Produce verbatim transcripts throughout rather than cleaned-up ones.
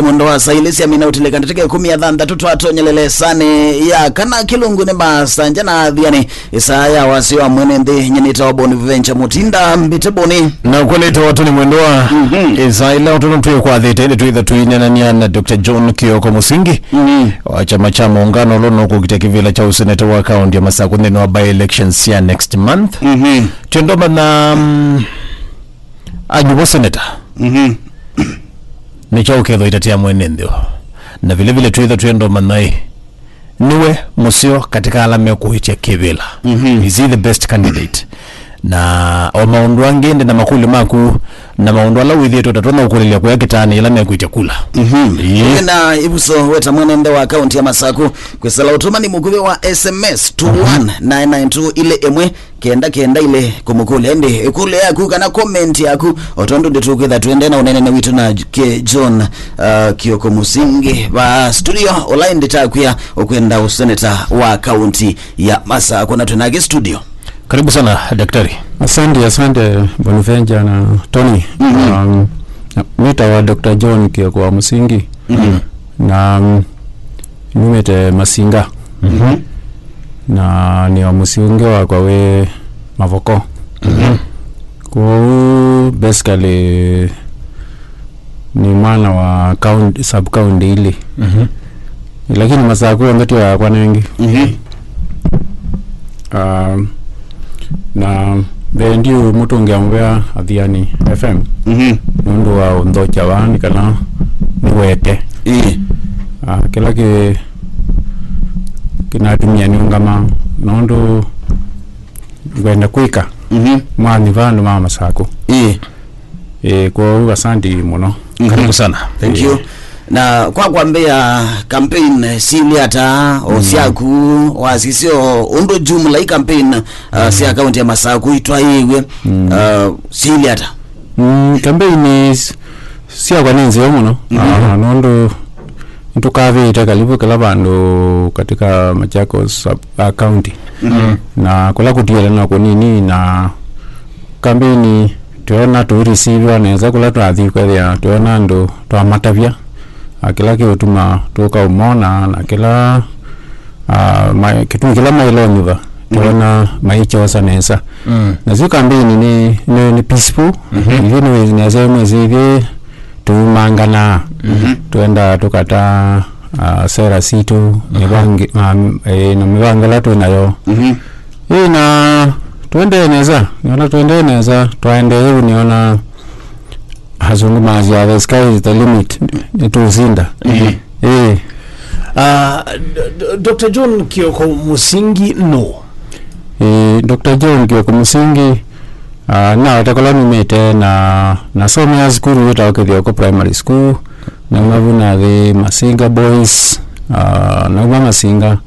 Mũndũ wa saili sya mina ũtilĩka ndatĩka ĩkũmi na thanthatũ twatonyelele ĩsanĩ ya kana kĩlungunĩ masanja na athiani. Ĩsaa ya wasyo wa mwene nthĩ, nyie nĩtawa Bonaventure Mutinda, mbite Boni. Na ũkwelete watoni mwendwa. Mhm. Ĩsaa ĩla ũtono twĩkwathĩte nĩ twĩtha tũinenania na Doctor John Kioko Musingi, mhm, wa kyama kya Muungano ũla ũnũkũkitya kĩvĩla kya ũseneta wa kaunti ya Masakũ nthĩnĩ wa by-elections sya next month. Mhm. Twendoma na, mm, anyuvo seneta. Mhm. Nĩkyo ũkethwa ĩtatia mwene nthĩ. Na vile vile twĩtha twĩenda ũmanya ĩ, nĩwe mũseo katika ala mekũĩtya kĩvĩla. Mhm. Is he the best candidate? Na o maũndũ angĩ ndĩ na makũlyo maku, na maũndũ ala wĩthĩĩtwe ta twana ũkũlĩlya kũya kĩtaanĩ ĩla mekwĩtya kula. Mhm. Ĩĩ. Wĩna ĩvuso weta mwene nthĩ wa kaunti ya Masakũ, kwĩsala ũtũmani mũkuvĩ wa S M S two one nine nine two ile ĩmwe kenda kenda ile kũmũkũlya. Ĩndĩ ĩkũlyo yaku kana comment yaku, o tondũ ndĩtũkwĩtha twende na ũneenanĩ witũ na K-, John, uh, Kioko Musingi va studio, ũla ĩndĩ takwĩa ũkwenda ũseneta wa kaunti ya Masakũ, na twĩnake studio. Karibu sana, daktari. Asante, asante, Bonaventure na Tony. Mhm. Um, na-, nĩtawa Doctor John Kioko wa Musingi. Mhm. Na, um, numĩte Masinga. Mhm. Na nĩ o mũsyĩ ũngĩ wakwa wĩ Mavoko. Mhm. Kwoou, basically, nĩ mwana wa county, sub county ilĩ. Mhm. Lakini Masakũ onthe tio yakwa nengi. Mhm. Ah, na vendio mũtũngĩa mũvea Athiani F M. Mhm. Nũndũ wa ũnthokya vaa nĩ kana nĩwete. Ĩĩ. Ah, kĩla kĩ-, kĩnatumia nĩũngama nũndũ ngwenda kwĩka, mhm, mwani va andũ ma Masakũ. Ĩĩ. Ĩĩ, kwoou asanti mũno. Mhm. Karibu sana. Thank you. Ĩĩ. Na kwa kwambĩa campaign sili ata o, mm, syaku wasisyo ũndũ jumla i campaign, uh, mm, sya kaunti ya Masakũ itwaĩwe, mm, uh, sili ata? Mm, campaign is-, syakwa nĩ nzeo mũno. Mhm. Ah, nũndũ nĩtũkavĩte karibu kĩla vandũ katika Machakos sub-, ah, county. Mhm. Na kũla kũtiele no kũnini, na kambĩni tweona tũirisiviwa nesa kũla twathi kwethĩa tweona andũ twamatavya, ah, kĩla kĩũtuma tũkaũmona na kĩla, ah, ma-, kĩtumi kĩla maĩlonyuva, mhm, tweona maikyosa nesa. Mm. Nasyo kambĩni nĩ, nĩ, nĩ peaceful. Mhm. Ithyĩ nĩ nesa mwĩsĩ ithyĩ tũmanganaa. Mhm. Twendaa tũkataa, ah, sera sitũ, mhm, mĩvangi-, ma-, eh, na mĩvango ĩla twĩ nayo. Mhm. Ĩĩ, na tũendee nesa, nĩona tũendee nesa, twaendee ũu nĩona asungu masya the sky is the limit, nĩtũũsinda. Mhm. Ĩĩ. Ah, D-, D-, Doctor John Kioko Musingi nũ? Ĩĩ, Doctor John Kioko Musingi, ah, naweta kũla numĩte na nasomea sukulu wĩtawa Kĩthioko Primary School, nauma vu nathi Masinga Boys, ah, nauma Masinga.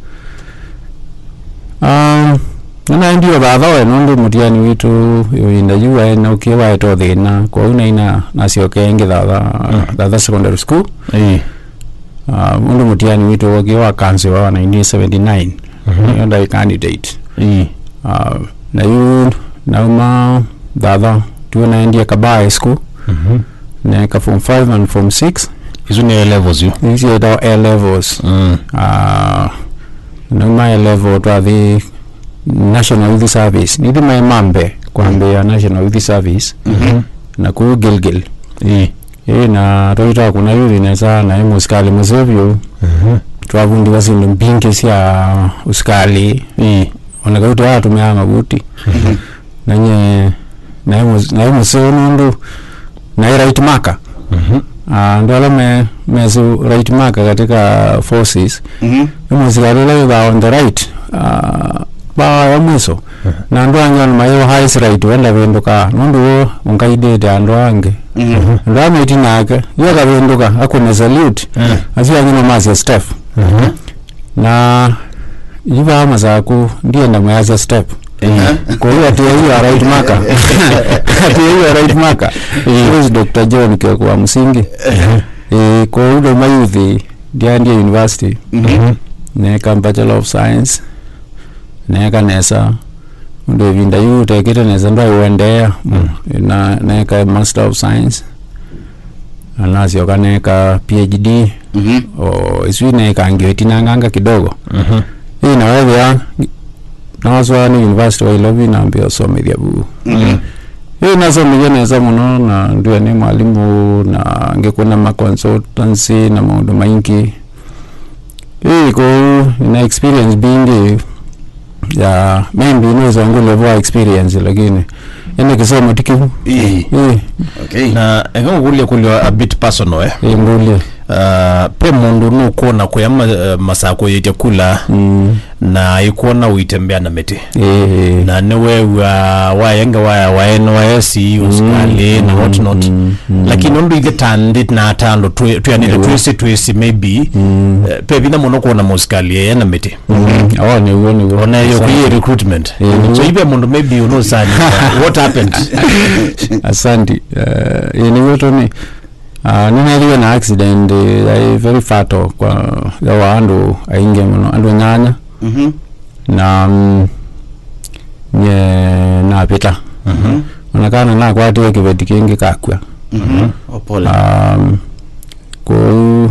Ah, nĩnaendie o thatha we nũndũ mũtiani witũ ĩvinda yu waĩ naũkie waete o thĩna, kwoou naina nasyokea ĩngĩ thatha, mm, thatha secondary school. Ĩĩ. Ah, ũndũ mũtiani witũ wokie wa kanzĩwa wa nineteen seventy-nine. Mhm. Nĩyo ndaĩ candidate. Ĩĩ. Ah, na yu nauma thatha, tuo naendie Kabaa High School. Mhm. Neeka form five and form six. Isu nĩ A levels yu? Isu ciĩtawa A levels. Mm. Ah, nauma A level twathi National Youth Service. Nĩthi maĩ mambe kwambĩĩa National Youth Service. Mhm. Na kũu Gilgil. Ĩĩ. Ĩĩ, na twaĩ twakũna yuthi nesa, naĩ mũsikalĩ mũseo vyũ. Mhm. Twavundiwa syĩndũ mbingĩ sya ũsikalĩ. Ĩĩ. O na kau twaatũmĩaa mavuti. Mhm. Na nyie naĩ mũs-, naĩ mũseo nũndũ naĩ right marker. Mhm. Ah, andũ ala me, mesĩ right marker katika forces. Mhm. Nĩ mũsikalĩ ũla wĩthaa on the right, ah, vaa ya mwiso. Mhm. Na andũ angĩ ona maĩ highest right, we ndavĩndũkaa. Nũndũ w'o ũngaidĩte andũ angĩ. Mhm. Andũ aa maiti nake, yu akavĩndũka, akũne salute. Mhm. Asu angĩ mamasya step. Mhm. Na yu vaa Masakũ, ndienda mwĩasya step. Mhm. Kwoou atĩ you are right marker. Atĩ you are right marker. Mhm. Who is Doctor John Kioko wa Musingi? Mhm. Eh, kwoou ndauma yuthi, ndiendie university. Mhm. Neeka Bachelor of Science. Neeka nesa. Ũndũ ĩvinda yu ũtekĩte nesa ndwaĩ ũendeea. Mm. Na neeka Master of Science. Na nasyoka neeka P H D, Mhm. o, ĩsu neekangĩwe tinanganga kidogo. Mhm. Ĩ, na wethĩa, nawaswa nĩ University wa Nairobi, nambĩa ũsomethya vu. Mhm. Ĩ, nasomethya nesa mũno, na ndwĩa nĩ mwalimũ, na ngĩkũna ma consultancy na maũndũ maingĩ. Ĩ, kwoou nĩna experience mbingĩ ya, maybe nĩsongũlya vwa experience, lakini ene kĩsomo ti kĩu. Ĩĩ. Ĩĩ. Okay. Na eka ngũkũlye kũlyo a bit personal, eh? Ĩĩ, ngũlye. Ah, pe mũndũ nũkwona kũya ma-, eh, masakũyĩtye kula, Mm. na ĩkwona ũitembea na mĩtĩ. Ĩĩ. Na nĩwew'a wayenge waya wa N Y S, ũsikalĩ, na what not. Mm, mm. Lakini ũndũ ithe ta nthĩ na ata andũ twĩ-, twĩanĩte, Nĩw'o. Twĩsĩ, twĩsĩ, maybe, Mm. eh, pe vinya mũno kwona mũsikalĩ ena mĩtĩ. Mm. Oh, nĩw'o, nĩw'o. Ona yo Asante. Kũyĩ recruitment. Ĩĩ, nĩw'o. So, ive mũndũ maybe ũnũsani, what happened? Asante. Eh, ĩĩ, nĩw'o, Tony. Ah, nĩneethĩwe na accident, eh, yaĩ very fatal kwa, ya wa andũ aingĩ mũno, andũ nyanya. Mhm. Na, mm, nye napĩta. Mhm. Ona kana nakwatĩe kĩveti kĩngĩ kakw'a. Mhm. O pole. Um, kwoou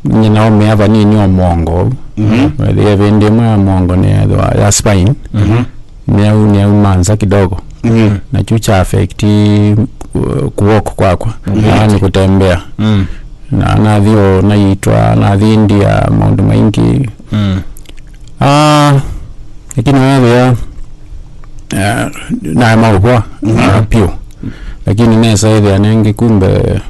nyie naũmĩa vanini o mũongo. Mhm. Wethĩa ĩvĩndĩ ĩmwe ya mũongo nĩyethĩwa ya spine. Mhm. Nĩau, nĩauma nza kidogo. Mhm. Na kyu kya affect, uh, kuwalk kwakwa. Mhm. Yaani kutembea. Mm. Na nathi o naitwa, nathi ndia maũndũ maingĩ. Mm. Ah, lakini wethĩa, ah, naema ũvwa, Mhm. ah, piũ. Lakini nesa ĩthĩa nengĩ kumbe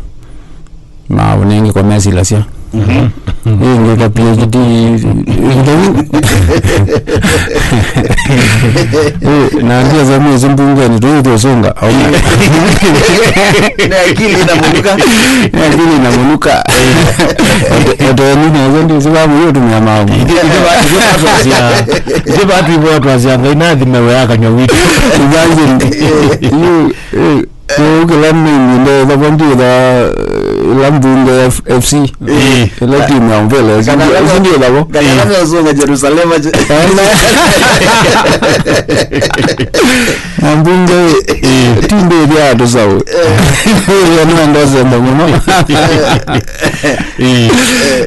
maũnenge kwa mesilasya. Mhm. Ĩngĩ ka P H D, ĩngĩ. Ĩ, na ndia za mwezi mbungeni, tu tu songa. Au na akili na munuka. Na akili na munuka. Oto ni na zondi sibabu yo tumia mamu. Ithe ba-, ithe batwasya, ithe batwibwa twasya Ngai na thime we akanywa witu. Imagine. You, eh, Kũu kĩla nĩnyendete vo ndiĩtha, eh, ĩla mbunge ya F-, F C. Ĩĩ. Ĩla timu ya Mvela, ĩsu ndiĩtha vo. Kana ũsũnga Jerusalema je. Na mbunge, ĩĩ, ti ndĩthya andũ saũ. Ĩĩ, nĩendosete mũno. Ĩĩ.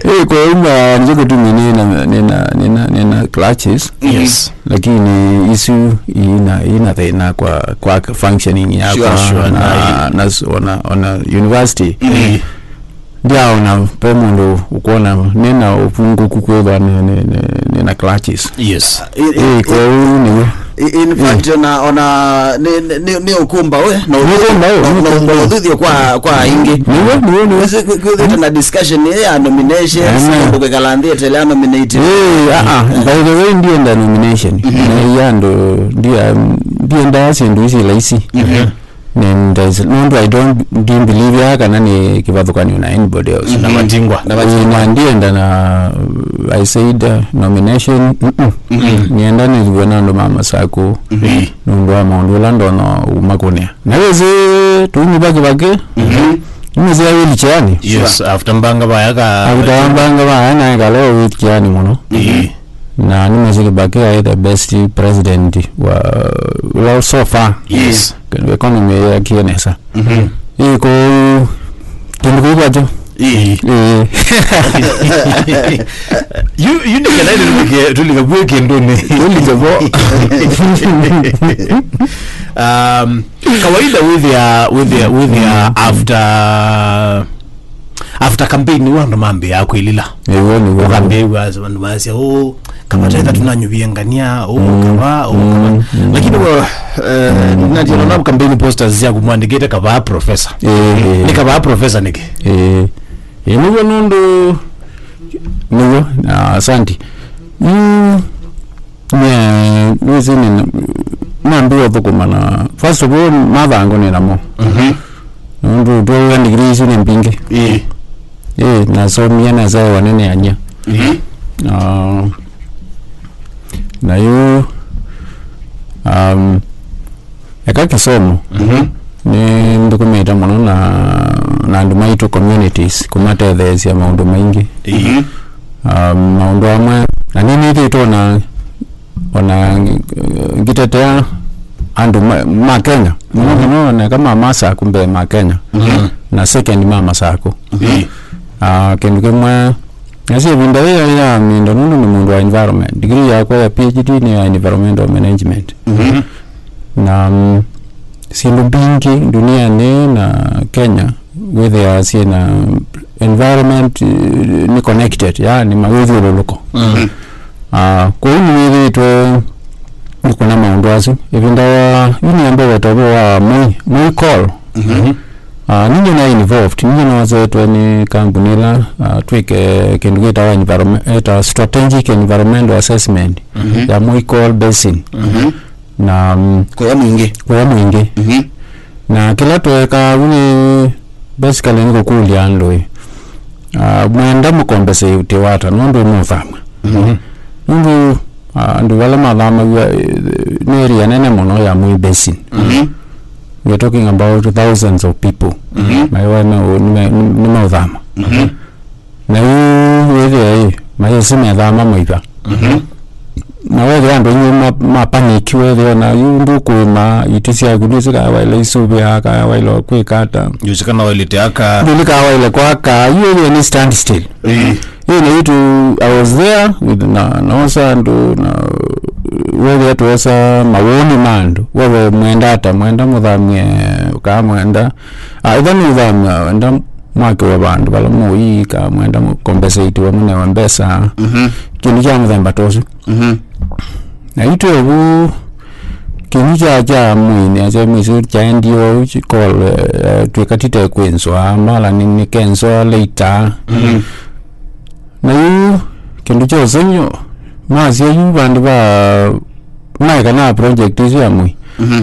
Ĩĩ, kũu na nje kũtumi nĩna, nĩna, nĩna, nĩna clutches. Yes. Lakini isu ina, ina thĩna kwa, kwa functioning yakwa. Sure, sure, na, na na s-, ona, ona university. Mm. Ndiaona pe mũndũ ũkwona nĩna ũvungũku kwĩthwa nĩ, nĩ, nĩ, nĩna clutches. Yes. I, i, Ĩĩ, kwoou nĩw'o. I, in fact, ona, ona nĩ, nĩ, nĩ, nĩ ũkũmba we, na Nĩ ũkũmba we, na, nĩ na, ũkũmba na we. Ũthuthyo kwa, kwa aingĩ. Nĩw'o, nĩw'o, nĩw'o. Kwĩthĩte na discussion ĩĩ ya nominations, Amen. Mũndũ kwĩkala nthĩ etelela nominated. Ĩĩ, ah, ah, by the way, ndienda nomination. Mhm. Na iya andũ, ndia-, ndienda syĩndũ ici laisi. Mhm. And there's, nũndũ I don't, didn't believe ya kana nĩ kĩvathũkanio na anybody else. Na Mhm. Matingwa. Na Ĩĩ, Matingwa. Na ndienda na, I said, uh, nomination, mm-mm. Mhm. Nienda nĩthwe na andũ ma Masaku. Mhm. Nũndũ wa maũndũ ũla ndona umakũnĩa. Na wĩsĩ, tũimĩva kĩvakĩ, Mhm. nĩmĩsya wheelchair-nĩ. Yes, after Mbanga vaya ka After Mbanga vaya naekala o wheelchair-nĩ mũno. Ĩĩ. Na nĩmĩsĩ Kĩbakĩ aĩ the best president wa, well, so far. Yes. Economy yakie nesa. Mhm. Ĩĩ, kũu, kĩndũ kĩu kwacho. Ĩĩ. Ĩĩ. Yu, yu nĩ kana ĩndĩ tũlike, tũlike vw'ĩ kĩndũnĩ. Tũlike vo. Um, kawaida wĩthĩa, wĩthĩa, wĩthĩa after, after campaign nĩw'o andũ mambĩaa kwĩlila. Nĩw'o, nĩw'o. Ũkambĩĩw'a andũ masya, "Ũũ, kavata ĩtha tunanyuvie ngania, ũũ, kava, ũũ, kava." Mm, mm. Lakini we, eh, nationa na campaign posters syaku mwandĩkĩte kavaa professor. Ĩĩ, ĩĩ. Nĩ kavaa professor nĩkĩ? Ĩĩ. Ĩĩ, nĩw'o nũndũ, nĩw'o, na asanti. Mm, yeah, nĩsĩ nĩ, nambĩĩa ũthũkũma na, first of all, mathangũ nĩ namo. Mhm. Nũndũ twauga ndigiri isu nĩ mbingĩ. Ĩĩ. Ĩĩ, nasomie nesa wanene anyia. Mhm. Ah, na yu, um, eka kĩsomo. Mhm. Nĩ nthũkũmĩte mũno na, na andũ maitũ communities kũmatetheesya maũndũ maingĩ. Ĩĩ. Um, maũndũ amwe, na nĩnĩthĩtwe ona, ona ngitetea andũ ma, ma Kenya. Mũno mũno neka ma Masaku mbee ma Kenya. Mhm. na second ma Masakũ. Mhm. Ah, kĩndũ kĩmwe, nasye ĩvinda yĩĩ ya mĩndo, nũndũ nĩ mũndũ wa environment. Degree yakwa ya P H D nĩ ya environmental management. Mhm. Na, mm, syĩndũ mbingĩ ndunianĩ na Kenya wĩthĩaa syĩ na environment, eh, nĩ connected, yani mawĩthyũlũlũko. Mhm. Ah, kwoou nĩwĩthĩĩtwe nĩkũna maũndũ asu. Ĩvinda ya, yu nĩamba weta ũvoo wa Moi, Moi Coal. Mhm. Ah, ninye na involved, ninye nosetwe nĩ kambuni ĩla, ah, twĩke kĩndũ kĩtawa environme-, ĩtawa strategic environmental assessment, mhm, ya Moi Coal Basin. Mhm. Na, mm, kũya mwingĩ. Kũya mwingĩ. Mhm. Na kĩla tweekaa vu nĩ, basically, nĩ kũkũlya andũ ĩ, ah, mwenda mũkombese ũtĩ wata nũndũ nũthamw'a. Mhm. Nũndũ, ah, andũ ala mathamaw'a, eh, nĩ area nene mũno ya Moi Basin. Mhm. We're talking about thousands of people. Mhm. Maĩwa nĩ, nĩ, nĩ maũthama. Mhm. Na yu wĩthĩa ĩ, mayĩsĩ methama mũiva. Mhm. Na wethĩa andũ yu ma, ma panic, wethĩa ona yu ndũkũĩma, itĩ syaku ndwĩsĩ kana waĩle isuvĩa, kana waĩle kwĩka ata. Ndwĩsĩ kana waĩlĩte aka. Ndwĩsĩ kana waĩle kwaka, yu wethĩa nĩ standstill. Ĩĩ. Ĩĩ, na yu tu, I was there with, na, noosa andũ, na wethĩa twosa mawoni ma andũ. Wethĩa mwenda ata, mwenda mũthamie, kana mwenda. Ah, ĩtha nũthamia, wenda mwakĩwe vandũ vala mũiika, mwenda mũ-, compensate-we mũnewe mbesa. Mhm. Kĩndũ kya mũthemba ta ũsu. Mhm. Na itwe vu, kĩndũ kya, kya mwĩĩ, nĩasya mwĩsĩ kyaendie ũu, kikole, eh, twĩka tite kwĩnswa, mala nĩ, nĩkenswa later. Mhm. Na yu, kĩndũ kya ũsengy'o, masya yu vandũ va, maekana project ĩsu ya Moi. Mhm.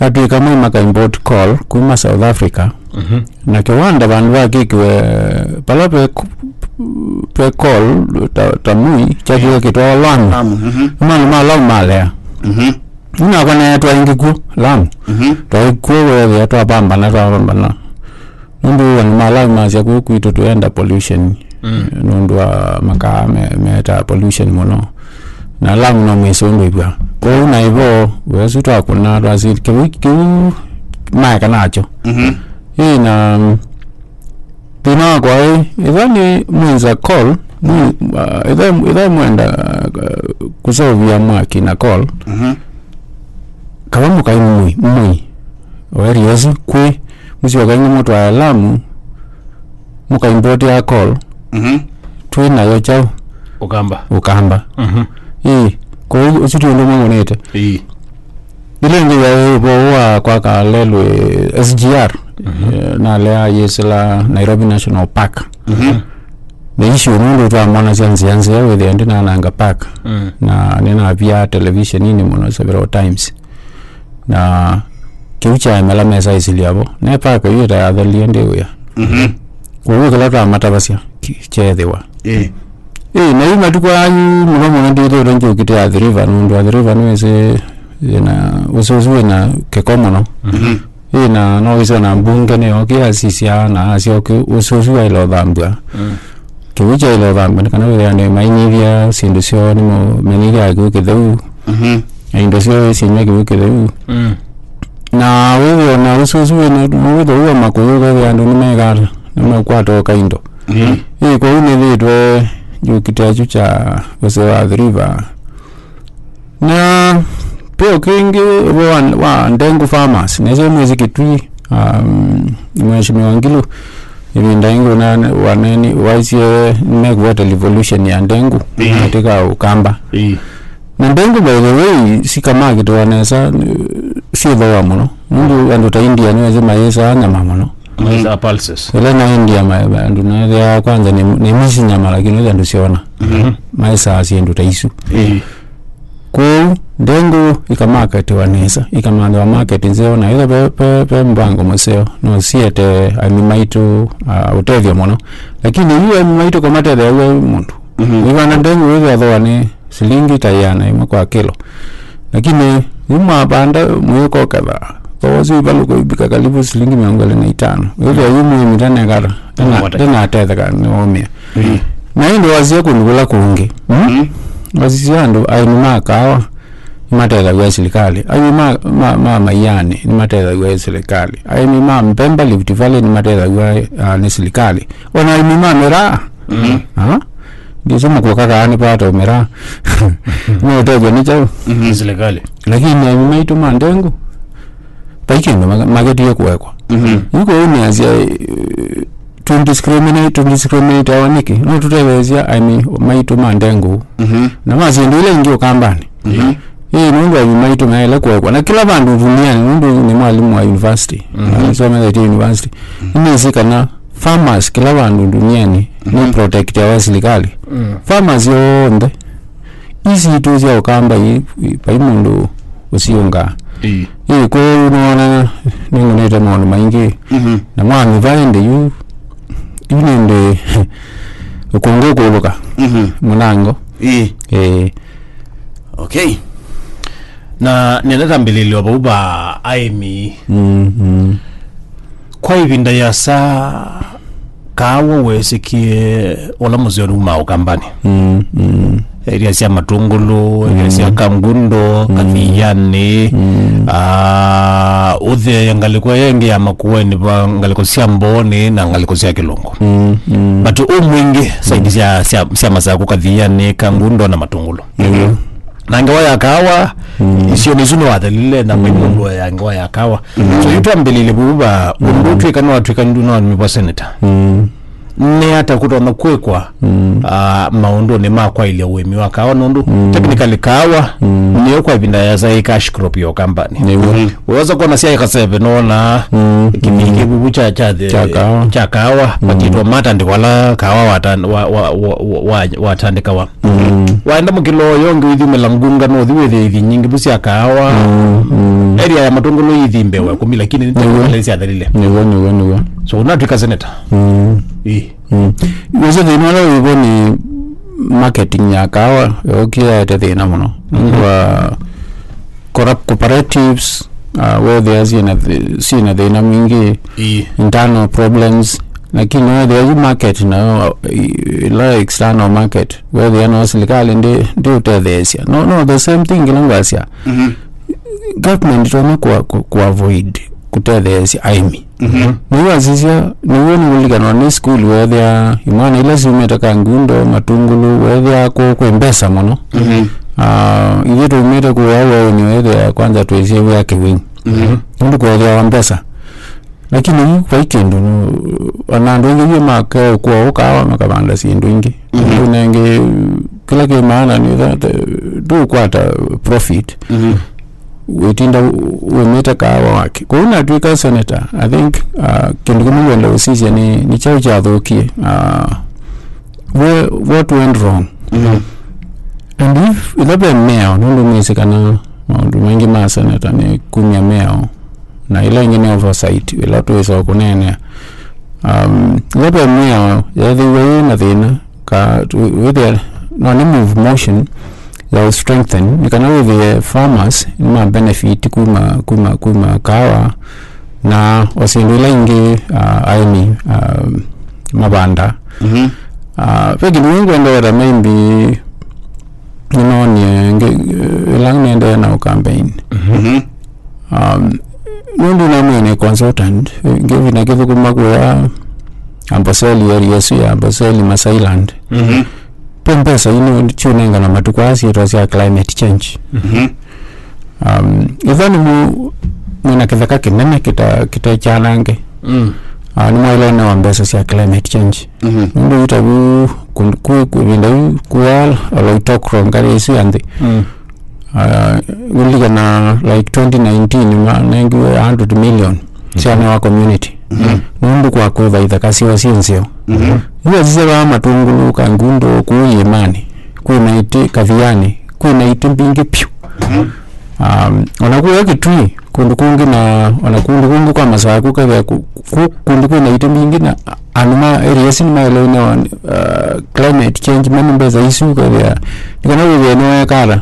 Yatw'ĩka Moi makaimport coal kuma South Africa. Mhm. Na kĩwanda vandũ vakĩkiwe, pala ve ku-, ve coal ta, ta Moi, kyakĩwe kĩtwawa Lamu. Lamu, mhm. Nĩ maũndũ ma Lamu malea. Mhm. Nĩnakwa naetwa ĩngĩ kw'o, Lamu. Mhm. Twaĩ kw'o weethĩa twapambana, twapambana. Nũndũ andũ ma Lamu masya kũu kwitũ tũenda pollution. Mm. Nũndũ wa makaa me-, metaa pollution mũno. Na Lamu no mwĩsĩ ũndũ ĩvw'a. Kwoou na ĩvo, wesu twakũna, twasi, kĩu, kĩu maeka nakyo. Mhm. Ĩĩ, na thĩna wakwa ĩ, ĩtha nĩ mwĩnza coal, mwĩ-, ah, ĩtha, ĩtha mwenda, ah, kũseũvĩa mwaki na coal, mhm, kava mũkai Moi, Moi, o area ĩsu kwĩ, mũsyoka ĩngĩ mũtwae Lamu, mũkaimport ya coal, mhm, twĩ nayo kyaũ? Ũkamba. Ũkamba. Mhm. Ĩĩ, kwoou ũsu ti ũndũ ũmwe wonete. Ĩĩ. Ĩla ĩngĩ yaĩ ũvoo wa kwaka railway, S G R, mhm, eh, nalea yĩsĩla Nairobi National Park. Mhm. The issue nũndũ twamonasya nzĩa nzĩa wĩthĩa ndinananga park. Mm. Na nĩnavia televisioninĩ mũno several times. Na kĩu kyaemela mesa ĩsilya vo. Ne park yu ĩtayathelie ndĩ wĩa. Mhm. Kwoou kĩla twamatavasya ki-, kyeethĩwa. Ĩĩ. Ĩĩ, na yu matukũ aa yu mũno mũno ndĩthĩtwe njũkĩte Athi River, nũndũ Athi River nĩwĩsĩ yĩna, ũsĩ ũsu wĩna kĩko mũno. Mhm. Ĩĩ, na no wĩsĩ ona mbunge nĩyookie yasisya na asya ũkĩ-, ũsĩ ũsu waĩle ũthambw'a. Mm. Kĩw'ũ kyaĩle ũthambw'a nĩ kana wĩthĩa nĩmainyivya syĩndũ syoo, nĩmamenyithya kĩw'ũ kĩtheu. Mhm. Na indo syoo syĩnywa kĩw'ũ kĩtheu. Mm. Na wĩthĩa ona ũsĩ ũsu wĩna, wĩthĩa wĩ wa makũyũ, ũkethĩa andũ nĩmekata, nĩmekwata o kaindo. Mhm. Ĩĩ, kwoou nĩthĩĩtwe njũkĩte kyu kya ũsĩ wa Athi River. Na peo kĩngĩ ũvoo wa, wa Ndengu Farmers, nĩsyo mwĩsĩ Kitui, um, Mheshimiwa Ngilu, ĩvinda ĩngĩ ũna-, waneni, waisye nĩmekũvota revolution ya Ndengu, ĩĩ, katika Ukamba. Ĩĩ. Na Ndengu, by the way, sikamaketiwa nesa, syĩ thooa mũno. Nũndũ andũ ta India nĩwesĩ mayĩsaa nyama mũno. Mayĩsaa pulses. Ĩla na India ma-, ma-, andũ nethĩaa kwanza nĩ, nĩ misi nyama, lakini ũthi andũ syona. Mhm. Mayĩsaa syĩndũ ta isu. Ĩĩ. Kwoou, Ndengu ikamaketiwa nesa, ikamanthiwa market nzeo, na ĩla ve, ve, ve mvango mũseo, no siete aĩmi maitũ, ah, ũtethyo mũno. Lakini yu aĩmi maitũ komatethew'a mũndũ. Mhm. Wĩvanda Ndengu wĩthĩa thooa nĩ silingi ta ĩana ĩmwe kwa kĩlo. Lakini yu mwavanda mwĩũka ũketha, thooa ũsu ivalũka ivika karibu silingi mĩongo ĩlĩ na itano. Wĩthĩa yu mũĩmi ndanekata, ndana-, ndanatetheka nĩwaũmĩa. Mm. Na ĩndĩ wasia kũndũ kũla kũngĩ. Mm? Mm. Wasisya andũ aĩmi ma kaawa. nĩmatethaw'a nĩ silikalĩ. Aĩmi ma, ma, ma maianĩ nĩmatethaw'a nĩ silikalĩ. Aĩmi ma mbemba Rift Valley nĩmatethaw'a, ah, nĩ silikalĩ. Ona aĩmi ma mĩraa. Mhm. Ah? Ndĩsĩ mũkũka kaa nĩ pata ũmĩraa. Nĩ ũtethw'a nĩ kyaũ? Mhm. Silikalĩ. Lakini aĩmi maitũ ma ndengũ, vai kĩndũ ma-, maketie kũekwa. Mhm. Yu kũu nĩasya, eh, tũdiscriminate, tũdiscriminate awa nĩkĩ? No tũtetheesya aĩmi maitũ ma ndengũ. Mhm. Na ma syĩndũ ila ingĩ ũkambanĩ. Mhm. Ĩĩ, nũndũ aĩmi maitũ maĩle kũekwa. Na kĩla vandũ duniani, nũndũ nĩ mwalimũ wa university. Mhm. Na nĩsomethetye university. Mhm. Nĩnĩsĩ kana farmers kĩla vandũ duniani nĩ, mhm, protected wa silikalĩ. Mm. Farmers onthe. Ii sitũ sya ũkamba ii, ii, vai mũndũ ũsiũngaa. Ii. Ii, kwoou nĩwona nĩngũnĩte maũndũ maingĩ. Mhm. Na mwami vaende yu, yu nĩndĩ ũkũngũ ũkũlũka, mhm, mũnango. Ii. Ĩĩ. Okay. Na nĩenda tambĩlĩlyo vau va aĩmi. Mm, mm. Kwa ĩvinda yasa, kaawa weesĩkie ũla mũseo nĩumaa ũkambanĩ. Mm, mm. Area sya Matũngũlũ, area sya, mm, Kangundo, mm, Kathiani, mm, ah, ũtheea ngalĩko ĩngĩ ya Makueni, va ngalĩko sya Mbooni na ngalĩko sya Kĩlũngũ. Mm, mm. But ũ mwingĩ side, mm, sya, sya, sya Masakũ, Kathiani, Kangundo na Matũngũlũ. Nĩw'o. Na ngewa ya kaawa, mm, isionĩ isu nĩwathelile, na vai, mm, mũndũ ya ngewa ya kaawa. Mm. So, yu twambĩlĩlye vau va, mm, ũndũ ũtw'ĩka nĩwatw'ĩka ndu nĩwatũmĩwa seneta. Mm. Nĩ ata kũtonya kwĩkwa, mm, ah, maũndũnĩ ma kwaĩlya ũĩmi wa kaawa, nũndũ, mm, technically kaawa, mm, nĩyo kwa ĩvinda yasa ĩ cash crop ya ũkambanĩ. Nĩw'o. Mm. Wĩosa kwona sya ĩkaseve nona, mm, kĩvii, mm, kĩvuvu kya, kya, kya kaawa, kya kaawa, mm, vakĩtwa matandĩko ala kaawa watan-, wa, wa, wa, wa, wa, watandĩkawa. Mm. Waenda mũkĩlo ũyũ ũngĩ ũithiumĩla ngunga, no ũthi wĩthĩe ithi nyingĩ vu sya kaawa. Mm, mm. Area ya Matũngũlũ ithi mbee wa ĩkũmi, lakini nĩ, nĩw'o, tene syathelile. Nĩw'o, nĩw'o, nĩw'o. So, ũnatw'ĩka seneta. Mm. Ĩĩ. Mm. Wĩsĩ thĩna ũla wĩvo nĩ marketing ya kaawa, yookie yaete thĩna mũno. Mm. Kwa corrupt cooperatives, uh, wethĩa syĩna th-, syĩna thĩna mwingĩ, ĩĩ, internal problems, lakini wethĩa yu market nayo, i-, ila external market, wethĩa no silikalĩ ndĩ, ndĩũtetheesya. No, no, the same thing ĩla ngwasya. Mhm. Government ĩtonya kũ-, kũ-, kũ-avoid kũtetheesya aĩmi. Mhm. Nĩw'o asisya, nĩw'o nĩũlikanwa nĩ school wethĩa imwana ila syumĩte Kangundo, Matũngũlũ, wethĩa kũu kwĩ mbesa mũno. Mhm. Ah, ithyĩ tũumĩte kũu Aweũnĩ wethĩa kwanza twĩsĩ wĩa kĩwĩu. Mhm. Nũndũ kwethĩawa mbesa. Lakini yu vai kĩndũ, nũ-, ona andũ aingĩ yu make kũa ũkawa makavanda syĩndũ ingĩ. Mhm. Ũndũ nengĩ, kĩla kĩ maana nĩ that, eh, ndũkwata profit. Mhm. Wĩtinda ũ-, ũmĩte kaawa wake. Kwoou natw'ĩka senator, I think, uh, kĩndũ kĩmwe ngwenda ũsisya nĩ, nĩ kyaũ kyathũkie. Uh, where, what went wrong? Mhm. And if, ĩla ve mĩao, nũndũ nĩsĩ kana maũndũ maingĩ ma senator nĩ kumya mĩao, na ĩla ĩngĩ nĩ oversight, ĩla twĩsa kũneenea. Um, ĩla ve mĩao yethĩiwe yĩ na thĩna, ka, wĩ-, wĩthĩa, no nĩ move motion ya strengthen, nĩ kana wĩthĩe farmers nĩma benefit kuma, kuma, kuma kaawa, na o syĩndũ ila ingĩ, ah, aĩmi, ah, mavanda. Mhm. Ah, ve kĩndũ kĩngĩ ngwendeeta maybe nĩnonie ngĩ-, ĩla nĩendee na campaign. Mhm. Um, nũndũ namwene consultant, ngĩvina kĩthũkũma kũya Amboseli, area ĩsu ya Amboseli, Masailand. Mhm. Pe mbesa ino ciunengana matukũ aa syĩtwa sya climate change. Mhm. Um, ĩtha nĩ mu-, mwĩna kĩtheka kĩnene kĩta-, kĩtekyanange. Mm. Ah, nĩmwaĩle newa mbesa sya climate change. Mhm. Nũndũ yu ta vu ku-, ku-, ku-, ĩvinda yu kũa Oloitoktok ngalĩ ĩsu ya nthĩ. Mm. Ah, ũlilikana, like, twenty nineteen manengiwe a hundred million sya newa community. Mhm. Nũndũ kwa kũtha ithaka syoo syĩ nzeo. Mhm. Yu asisya vaa Matũngũlũ, Kangundo, kũu Yĩmanĩ, kwĩna itĩ, Kathiani, kwĩna itĩ mbingĩ vyũ. Mhm. Um, ona kũya Kitui, kũndũ kũngĩ na, ona kũndũ kũngĩ kwa Masaku, kethĩa ku-, ku-, kũndũ kwĩna itĩ mbingĩ na andũ ma area isu nĩmaelewe newa, uh, climate change, mani mbesa isu, kethĩa nĩ kana wĩthĩe nĩwekala.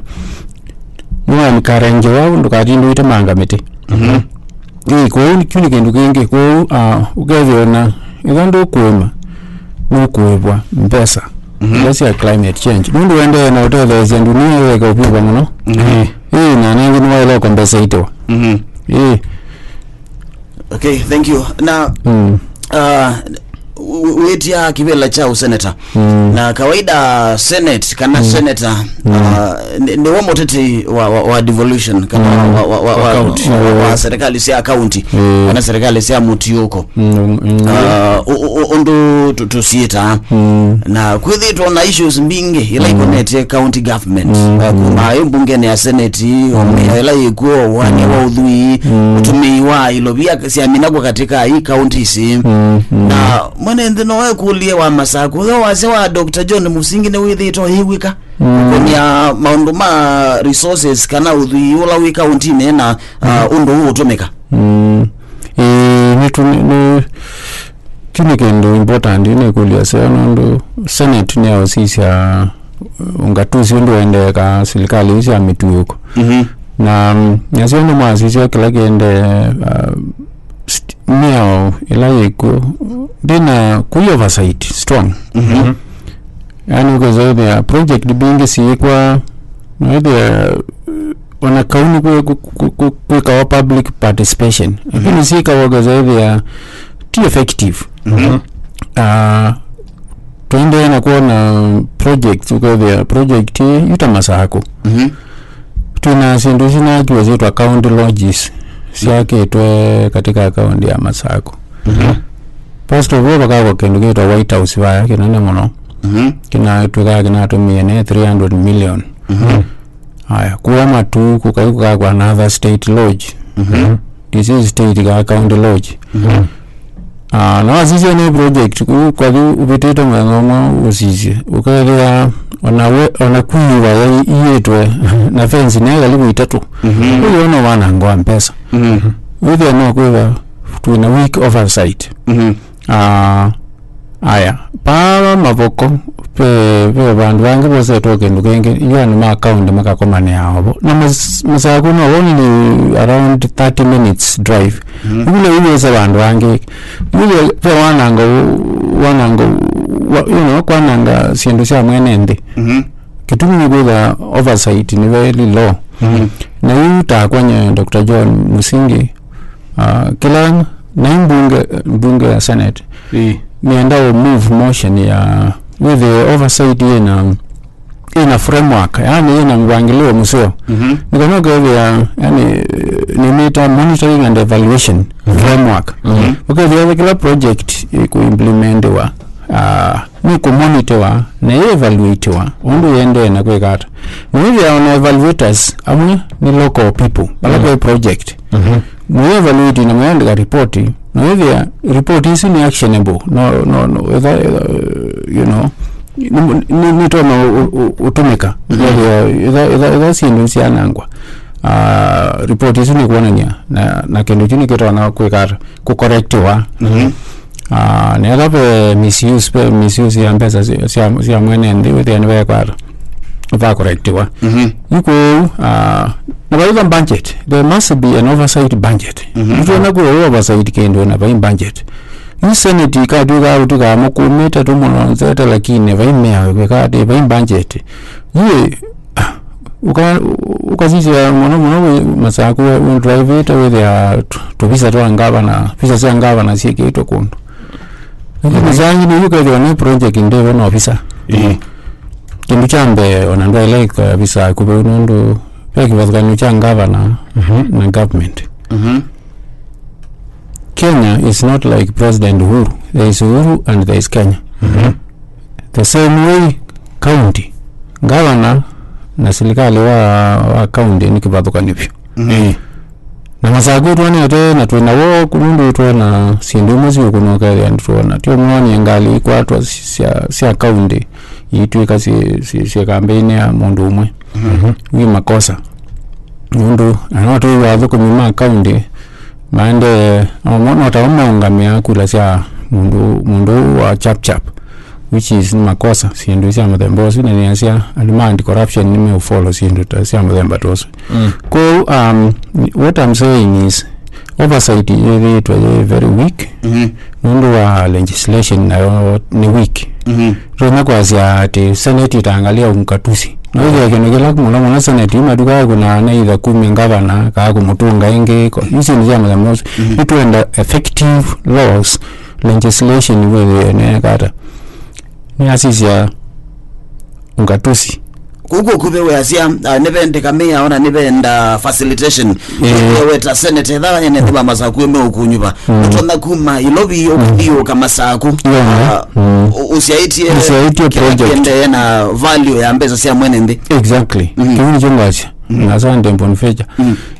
Nĩwaencourage wau ndũkatinde ũitemanga mĩtĩ. Mhm. Ĩĩ, kwoou kĩu nĩ kĩndũ kĩngĩ. Kwoou, ah, ũkethĩa ona ĩla ndũkũĩma, nũkũĩvwa mbesa, mhm, ila sya climate change. Nũndũ wendee na ũtetheesya ndunia ĩeka ũvyũva mũno. Mhm. Ĩĩ. Ĩĩ, na nangĩ nĩwaĩle compensatewa. Mhm. Ĩĩ. Okay, thank you. Na, mm, uh, w-, w-, wĩtia kĩvĩla kya ũseneta. Mm. Na kawaida senate kana, mm, senator, mm, uh, nĩ, nĩwe mũteti wa, wa, wa devolution kana, mm, wa, wa, wa, wa, wa county, wa, wa, wa serikali sya county, mm, kana serikali sya mũtiũko. Mm, mm. Uh, ũ-, ũ-, ũ-, ũndũ tũ-, tũsiĩtaa. Mm. Na kwĩthĩtwo na issues mbingĩ ila, mm, ikonetye county government. Mm, uh, kuma, mm, ĩ mbungeni ya senate, mm, o mĩa ĩla yĩkw'o, ũania, mm, wa ũthwii, mm, ũtũmĩi wa ilovia sya minagwa katika hii county ici. Mm, mm. Na mwene nthĩ no ekũlye wa Masaku, yo wasya wa Doctor John Musingi nĩwĩthĩtwe ũyĩw'ĩka, mm, kũkonia maũndũ ma resources kana ũthwii ũla wĩ kauntinĩ na, uh, mm, ũndũ ũũ ũtũmĩka. Mm. Ĩĩ, nĩtũ-, nĩ, nĩ, kyu nĩ kĩndũ important, nĩkũlya seo nũndũ Senate nĩyaũsisya ũngatusi ũndũ wendeekaa silikalĩ isu sya mĩtuĩko. Mhm. Na, mm, nasyo nĩmwasisya kĩla kĩendee, uh, st-, mĩao ĩla yĩkw'o, ndĩna kũi oversight strong. Mhm. Yaani, ũkethĩa project mbingĩ syĩkwa, noĩthĩa, ona kau nĩ kwĩ-, kwĩ-, kwĩ-, kwĩ-, kwĩkawa public participation. Mhm. Lakini syĩkawa ũkethĩa ti effective. Mhm. Ah, tũendee na kwona projects, ũkethĩa project yu ta Masakũ. Mhm. Twĩna syĩndũ isu nakiwa syĩtwa county lodges, syakĩtwe katika kaunti ya Masakũ. Mhm. First of all, vakakwa kĩndũ kĩtwa White House vaya kĩnene mũno. Mhm. Kĩnatwĩkaa kĩnatũmĩe ne three hundred million. Mhm. Aya, kuwa matu, kukai kukakwa another state lodge. Mhm. This is state ka county lodge. Mhm. Ah, na wasisya nĩ project, ku-, kwathi ũvĩtĩte mwena ũmwe ũsisye. Ũkethĩa ona we, ona kwiwa ya i-, iyĩtwe, na fence nayo ĩkalivwa itatũ. Mhm. Ũyũ no wanango wa mpesa. Mhm. Wĩthĩa no kwĩva twĩna weak oversight. Mhm. Ah, aya, paa Mavoko, ve, ve vandũ vangĩ vosetwe kĩndũ kĩngĩ, yu andũ ma county makakomanĩa ovo. Na Mas-, Masakũ no woni nĩ around thirty minutes drive. Mhm. Ivula iwĩse vandũ vangĩ. Ivula ve wanango, wanango, wa, you know, kwananga syĩndũ sya mwene nthĩ. Mhm. Kĩtumi nĩ kwĩtha oversight nĩ very low. Mhm. Na yu takwa nye Doctor John Musingi, ah, kĩla, na yu mbunge, mbunge ya Senate, ĩĩ, nĩenda ũ move motion ya wĩthĩe oversight yĩna, ĩna framework, yani yĩna mpangĩlĩo mũseo. Mhm. Nĩ kana ũkethĩa, yani, nĩmĩta monitoring and evaluation, mhm, framework. Mhm. Ũkethĩa kĩla project ĩkũimplementiwa, ah, nĩkũmonitiwa na ĩevaluatiwa ũndũ yĩendee na kwĩka ata. Na wĩthĩa ona evaluators amwe nĩ local people, vala, mm, kwĩ project. Mhm. Mũyevaluate na mũyandĩka ripoti, na wĩthĩa ripoti isu nĩ actionable, no, no, no, etha, etha, you know, nĩ, nĩ, nĩtonya ũ-, ũ-, ũtũmĩka. Mhm. Wĩthĩa, etha, etha, etha syĩndũ syanangwa, ah, ripoti isu nĩkwonania, na, na kĩndũ kyu nĩkĩtonya kwĩka ata, kũkorektiwa. Mhm. Ah, nĩetha ve misuse, ve misuse ya mbesa sya, sya, sya mwene nthĩ, wĩthĩa nĩvekwata, vakorektiwa. Mhm. Yu kwoou, ah, na vaitha budget, there must be an oversight budget. Mhm. Nĩtwona kwĩ oversight kĩndũ na vai budget. Yu Senate ikatwĩka ũtwĩka mũkũmĩte tũmũnonzete, lakini vai mĩao ĩkwĩka atĩ vai budget. Yu, ah, Ũka-, ũkasisya mũno mũno wĩ Masakũ, wĩ, wĩ drive-ĩte wĩthĩa tũ-, tũvisa twa ngavana, visa sya ngavana syĩkĩĩtwe kũndũ. Lakini, mhm, saa ingĩ nĩyu ũkethĩwa nĩ project ndĩvo na visa. Ĩĩ. Kĩndũ kya mbee, ona ndwaĩle ĩka visa kũveu nũndũ ve kĩvathũkany'o kya ngavana, mhm, na government. Mhm. Kenya is not like President Uhuru. There is Uhuru and there is Kenya. Mhm. The same way, county, governor na silikalĩ wa, wa county nĩ kĩvathũkany'o vyũ. Mhm. Eh. Na Masakũ twonete na twĩ na woo, nũndũ twona syĩndũ imwe siũkũna ũkethĩa nĩtwona. Ti ũmwe wonĩe ngalĩ ikwatwa sya, sya county iitw'ĩka syĩ, syĩ, syĩ kambeinĩ ya mũndũ ũmwe. Mhm. Wĩ makosa. Nũndũ, na no twĩw'a athũkũmi ma county maendee, no, no, no tao maũngamĩa kula sya mũndũ, mũndũ ũũ wa Chap Chap, which is nĩ makosa, syĩndũ sya mũthemba ũsu, na nĩasya andũ ma anti-corruption nĩmeũfollow syĩndũ ta sya mũthemba ta ũsu. Mm. Kwoou, um, what I'm saying is, oversight yĩthĩĩtwe yĩ very weak, mhm, nũndũ wa legislation nayo nĩ weak. Mhm. Tũna kwasya atĩ Senate ĩtangalia ungatuzi. Noĩthĩa kĩndũ kĩla mũno mũno Senate yu matukaa kũna na either kumya ngavana kaa kũmũtũnga ĩngĩ ko. Isu nĩ sya mũthemba ũsu. Nĩtwenda effective laws, legislation wĩthĩe nĩekata. Nĩasisya ungatuzi. Kũu kũkuvĩ weasya, uh, nĩvendeka mĩao na nĩvenda facilitation. Ĩĩ. Weta senate etha ene nthĩ wa Masaku meũkunyuva. Ũtonya kuma Ilovi ũkathiũũka Masaku. Ĩĩ. Ah, ũ-, ũsyaĩtye Ũsyaĩtye kĩla project. Kĩendee na value ya mbesa sya mwene nthĩ. Exactly. Kĩu nĩkyo ngwasya. Na asante Boniface.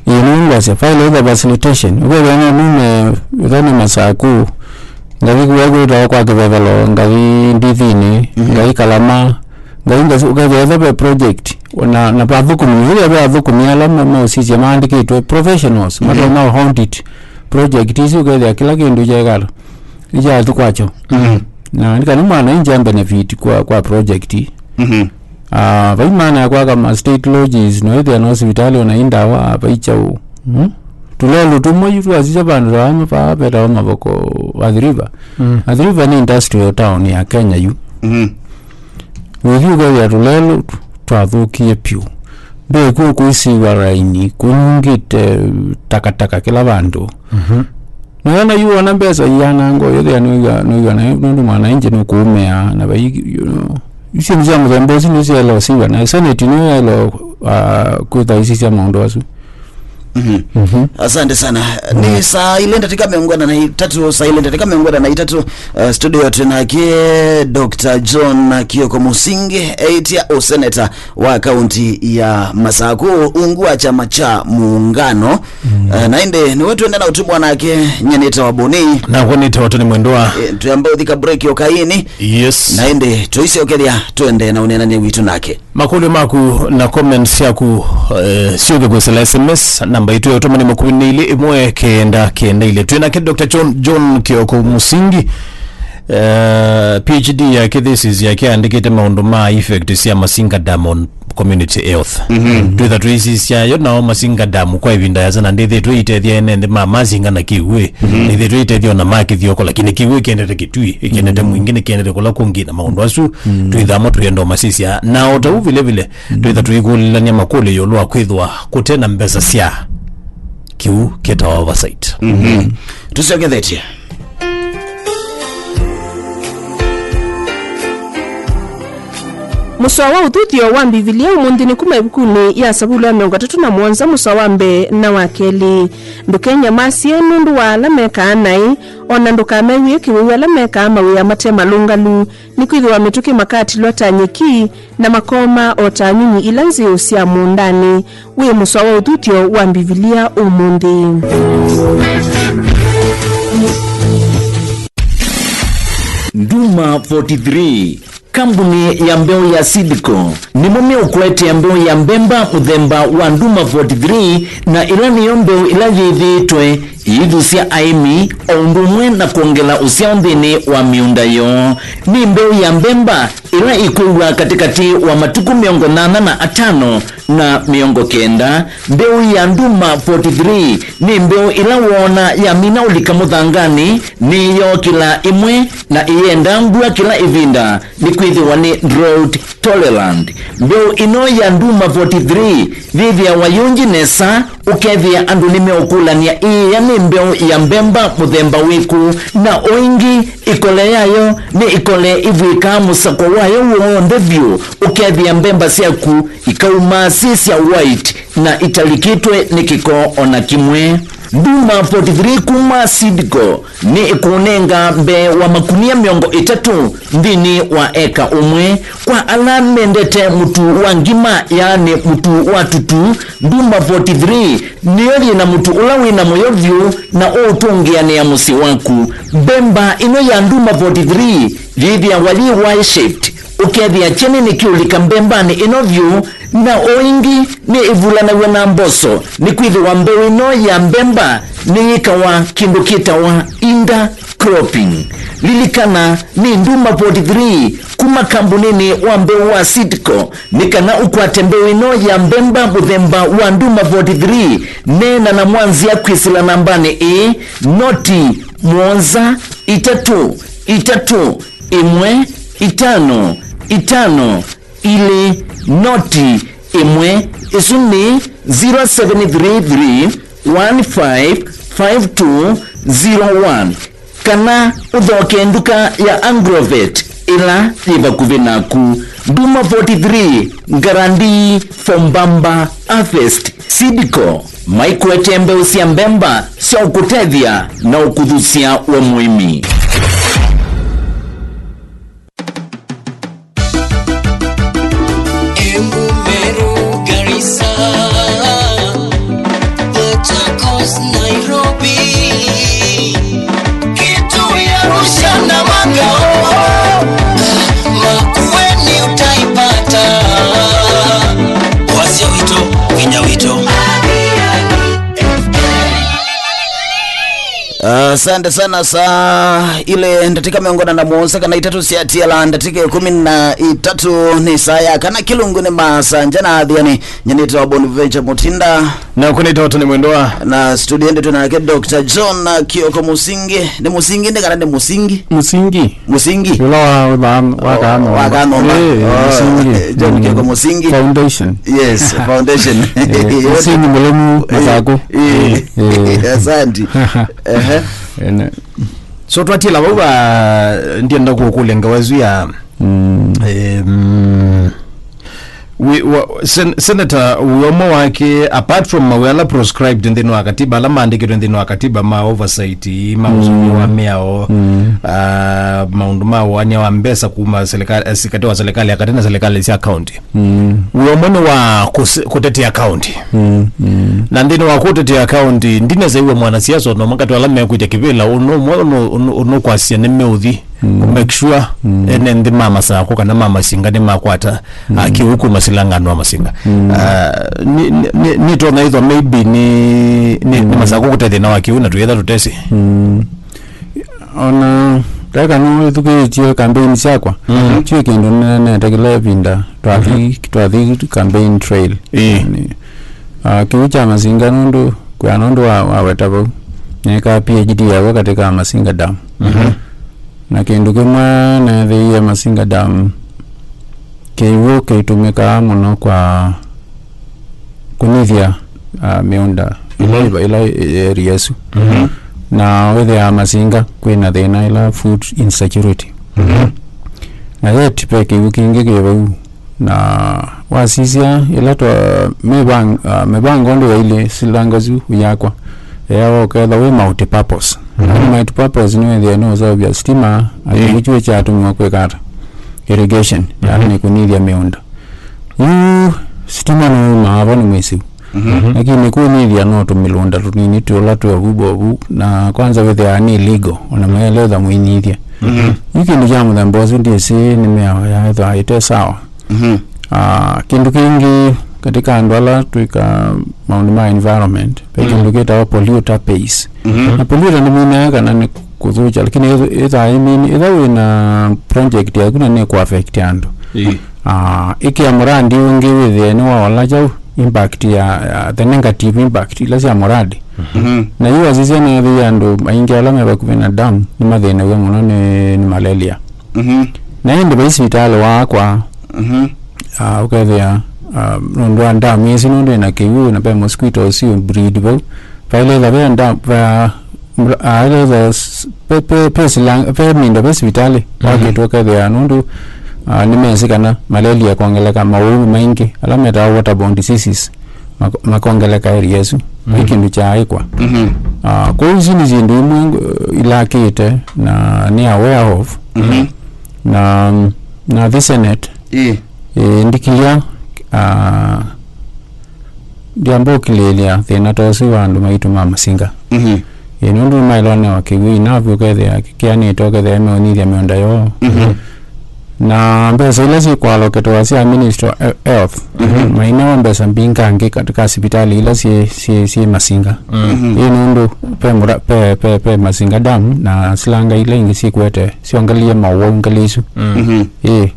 Ĩĩ, nĩ ngwasya, file either facilitation. Ũkethĩa no nume ĩthane Masaku. Ngathi kuya kwĩtawa kwa kĩvevelo, ngathi ndithinĩ, ngathi Kalama, ngathi ngathi, ũkethĩa etha ve project, na, na vathũkũmi, ĩla ve athũkũmi ala ma-, maũsisya maandĩkĩtwe professionals, matonya audit project isu, ũkethĩa kĩla kĩndũ kyekala, nĩkyathi kwakyo. Na nĩ kana mwananchi a benefit kwa, kwa project. Ah, vai maana ya kwaka ma state lodges, no ĩthĩa no sivitalĩ ona i ndawa, vai kyaũ. Tulelu tumwe yu twasisya vandũ ta vaa vetawa Mavoko, Athi River. Athi River nĩ industrial town ya Kenya yu. Wĩthi ũkethĩa tulelu twathũkie piũ. Mbee kuo kwĩsiwa raini, kũnyungĩte takataka kĩla vandũ. Nĩwona yu ona mbesa ianangwa, ũyũthĩa nũiwa, nũiwa na nũndũ mwananchi nũkũũmĩa na vai, you know, icio nĩ sya mũthemba ũsu nĩ syaelewa siwa na senate nĩyo yaelewa, ah, kwĩtha isi sya maũndũ asu. Asante sana. Ni saa ile ndatĩka mĩongo ĩna na itatũ, saa ile ndatĩka mĩongo ĩna na itatũ, uh, studio twĩ nake Doctor John Kioko Musingi, eitia ũseneta wa kaunti ya Masaku, ungu wa chama cha Muungano. Eh, na ĩndĩ nĩwe twende na ũtumwa nake, nyenĩte wa Boni. Na kũnĩte watoni mwendwa. Eh, twamba ũthika break yo kaini. Yes. Na ĩndĩ tũisyokethya twende na ũnenani witũ nake. Makũlyo maku na comments syaku, eh, syũke kwĩsĩla S M S, namba itũ ya ũtũmani makũlyo nĩ ilĩ ĩmwe kenda kenda ilĩ. Twĩ nake Doctor John, John Kioko Musingi, eh, P H D yake, thesis yake aandĩkĩte maũndũ ma effect sya Masinga Dam on community health. Twĩtha tũisisyayo nao Masinga Dam kwa ĩvinda yasa, na ndĩthĩtwe itethya ene nthĩ ma Masinga na Kĩw'ĩ. Ndĩthĩtwe itethya ona ma Kĩthioko, lakini Kĩw'ĩ kĩendete Kĩtui, ĩkĩendete Mwingĩ, nĩkĩendete kũla kũngĩ na maũndũ asu. Twĩthamo twĩenda ũmasisya. Na o ta ũu vile vile, twĩtha tũikũlĩlany'a makũlyo ĩũlũ wa kwĩthwa kũte na mbesa sya kĩu kĩtawa oversight. Tũsyokethetye. Mũsoa wa ũthuthyo wa Mbivilia ũmũnthĩ nĩ kuma ĩvukunĩ ya Savulo ya mĩongo ĩtatũ na mũonza, mũsoa wa mbee na wa kelĩ. Ndũkenyamasye nũndũ wa ala mekaa naĩ, o na ndũkamew'ĩe kĩwĩu ala mekaa mawĩa mate malũngalu, nĩkwĩthĩwa mĩtũkĩ makatilwa ta nyeki, na makooma o ta nyunyi ila nzĩũ sya mũũndanĩ. Wĩ mũsoa wa ũthuthyo wa Mbivilia ũmũnthĩ. Nduma forty-three, kambuni ya mbeũ ya Seedco, nĩmo meũkũetea mbeũ ya mbemba mũthemba wa Nduma forty-three, na ĩla nĩyo mbeũ ĩla yĩthĩĩtwe ĩithusya aĩmi o ũndũ ũmwe na kwongela ũsyao nthĩnĩ wa mĩũnda yoo. Nĩ mbeũ ya mbemba ĩla ĩkwĩw'a katĩkatĩ wa matukũ mĩongo nyanya na atano na mĩongo kenda. Mbeũ ya Nduma forty-three nĩ mbeũ ĩla woona yamina ũlika mũthanganĩ, nĩyookĩla ĩmwe na ĩyenda mbua kĩla ĩvinda, nĩkwĩthĩwa nĩ drought tolerant. Mbeũ ĩno ya Nduma forty-three yĩthĩawa yũngĩ nesa, ũkethĩa andũ nĩmeũkũlany'a ĩĩa nĩ mbeũ ya mbemba mũthemba wĩkũ, na o ĩngĩ ĩkole yayo nĩ ĩkole ĩvw'ĩkaa mũsako wayo w'onthe vyũ, ũkethĩa mbemba syaku ikauma syĩ sya white na italikĩtwe nĩ kĩko o na kĩmwe. Nduma forty-three kuma Seedco nĩ ĩkũnenga mbee wa makunia mĩongo ĩtatũ nthĩnĩ wa eka ũmwe. Kwa ala mendete mũtu wa ngima, yaani mũtu wa tutu, Nduma forty-three nĩyo yĩ na mũtu ũla wĩ na mũyo vyũ na ũũtũngĩanĩa mũsyĩ waku. Mbemba ĩno ya Nduma forty-three yĩthĩawa yĩ Y-shaped, ũkethĩa kyeni nĩkĩũlika mbembanĩ ĩno vyũ, na o ĩngĩ nĩ ĩvulanaw'a na mboso, nĩkwĩthĩwa mbeũ ĩno ya mbemba nĩyĩkawa kĩndũ kĩtawa intercropping. Lilikana, nĩ Nduma forty-three kuma kambunĩnĩ wa mbeũ wa Seedco. Nĩ kana ũkwate mbeũ ĩno ya mbemba mũthemba wa Nduma forty-three, neena na mwanzĩa kwĩsĩla nambanĩ ĩĩ, noti mũonza itatũ itatũ ĩmwe itano itano ilĩ noti ĩmwe, ĩsu nĩ zero seven three three one five five two zero one, kana ũthoke nduka ya Agrovet ĩla yĩ vakuvĩ naku. Nduma forty-three, Guarantee for Mbamba Harvest. Seedco maikũetee mbeũ sya mbemba sya ũkũtethya na ũkuthusya wa mũĩmi. Embu, Meru, Garissa, Machakos, Nairobi, Kitui, Arusha, Namanga, oh, Makueni utaipata. Wasio wito, vinya wito. Asante sana. Saa ile ndatika mĩongo ĩna na mũonza kana itatũ syatiala ndatika ĩkũmi na itatũ nĩ saa ya kana kĩlungu nĩ masanja na athiani. Nyanĩte wa Bonaventure Mutinda. Na kũnĩta ũtũ nĩ mwendwa. Na studio ndeto nake Doctor John Kioko Musingi. Nĩ Musingi nĩ kana nĩ Musingi? Musingi. Musingi. Yũla wa, wa, wa Kanomba. Wa Kanomba. Eh, oh, Musingi. John Kioko Musingi. Foundation. Yes, foundation. Eh, Musingi Mũlemu, eh, Masaku. Eh, eh, asante. Ehe. Ene. So twatiela vau va, ndienda kũkũlya ngewa ĩsu ya, mm, em, wi-, wa, sen-, senator wĩomo wake, apart from mawĩa ala proscribed nthĩnĩ wa katiba, ala maandĩkĩtwe nthĩnĩ wa katiba ma oversight, ma ũsũngĩo wa mĩao, ah, maũndũ ma ũania wa mbesa kuma serikali, eh, kati wa serikali ya kati na serikali sya county. Mm. Wĩomo nĩ wa kũse-, kũtetea county. Mm, mm. Na nthĩnĩ wa kũtetea county, ndinasaiwe mwanasiasa ona ũmwe katĩ wa ala mekwĩtya kĩvĩla, ũnũ ũmwe ũnũ, ũnũ, ũnũkwasya nĩ meũthi, mm, kũ make sure, mm, ene nthĩ ma Masakũ kana ma Masinga nĩmakwata, mm, ah, kĩw'ũ kuma silangano wa Masinga. Mm. Ah, nĩ, nĩ, nĩ, nĩtonya ĩthwa maybe nĩ, nĩ, nĩ, mm, Masakũ kũte thĩna wa kĩw'ũ na tũyetha tũtesĩ. Mm. Ona ndeka nĩwĩthukĩĩtye kambeini syakwa, mhm, kyĩ kĩndũ nĩneenete kĩla ĩvinda twathi, mhm, twathi campaign trail. Ĩĩ. Nĩ, ah, kĩw'ũ kya Masinga nũndũ kwĩa nũndũ wa, wa weta vau. Nĩkaa P H D yakwa katika Masinga Dam. Mhm. Na kĩndũ kĩmwe neethĩie Masinga Dam, kĩw'ũ kĩitũmĩkaa mũno kwa kũnĩthya, ah, mĩũnda ĩla, mhm, ĩva-, ĩla ĩ area ĩsu. Mhm. Na wĩthĩaa Masinga kwĩna thĩna ĩla food insecurity. Mhm. Na yet ve kĩw'ũ kĩngĩ kĩ vau. Na wasisya ĩla twa mĩvang-, ah, mĩvango ndĩ yailĩ silangasu yakwa. Eawa ũketha wĩ multi purpose. Mhm. Multi purpose nĩwĩthĩe nũũseũvya stima, ĩĩ, kĩw'ũ kyu kyatũmĩwa kwĩka ata? Irrigation, yani, mhm, kũnĩthya mĩũnda. Yu sitima nũumaa vo nĩ mwĩsĩu. Mhm. Lakini kũnĩthya no tũmĩlũnda tũnini tũla twĩ ovu bovu, na kwanza wĩthĩaa nĩ illegal, ona maeleetha mũinĩthya. Mhm. Yu kĩndũ kya mũthemba ũsu ndyĩsĩ nĩ mĩao yaĩthwa ĩte sawa. Mhm. Ah, kĩndũ kĩngĩ katika andũ ala twĩka maũndũ ma environment, ve, mhm, kĩndũ kĩtawa polluter pays. Mhm. Na polluter nĩminaa kana nĩ kũthũkya, lakini ĩtha-, ĩthaa ĩmini, ĩtha wĩna project yaku na nĩ kũ affect andũ. Ĩĩ. Ah, ĩkĩa mũrandi ũngĩ wĩthĩe nĩ waola kyaũ impact ya, ya the negative impact ila sya mũrandi. Mhm. Na yu wasisya nethĩie andũ aingĩ ala me vakuvĩ na dam nĩmathĩnaw'a mũno nĩ, nĩ malaria. Mhm. Na ĩndĩ vai sivitalĩ waakwa, mhm, ah, ũkethĩa, ah, nũndũ wa dam ĩsu nũndũ ĩna kĩw'ũ na ve mosquito ũsu breed vau. Vaĩlĩtha ve dam, va, mra-, ah, ĩlĩtha s-, pe, pe, pe silang-, pe mindo ve sivitalĩ, mhm, wakĩtwa ũkethĩa nũndũ, ah, nĩmesĩ kana malaria ĩkongeleka, maũũ maingĩ ala metawa waterborne diseases mako-, makongeleka area ĩsu. Mhm. Nĩ kĩndũ kyaaĩkwa. Mhm. Ah, kwoou isu nĩ syĩndũ imwe, uh, ilakĩte na nĩ aware of. Mhm. Na, na the Senate, ĩĩ, ĩĩ, ndikilya, ah, ndyamba ũkilĩĩlya thĩna ta ũsu wa andũ maitũ ma Masinga. Mhm. Ĩĩ, nũndũ nĩmaĩlwa nĩ wa kĩw'ũ enough ũkethĩa kĩanĩte ũkethĩa meũnyithya mĩũnda yoo. Mhm. Na mbesa ila syĩkwaloketwa sya Ministry of He-, Health, mhm, mainewa mbesa mbingangĩ katika sivitalĩ ila syĩ, syĩ, syĩ Masinga. Mhm. Ĩĩ nũndũ pe mũra-, pe, pe, pe Masinga Dam na silanga ila ingĩ syĩkwete syongelile mawau ngelĩ isu. Mhm. Ĩĩ.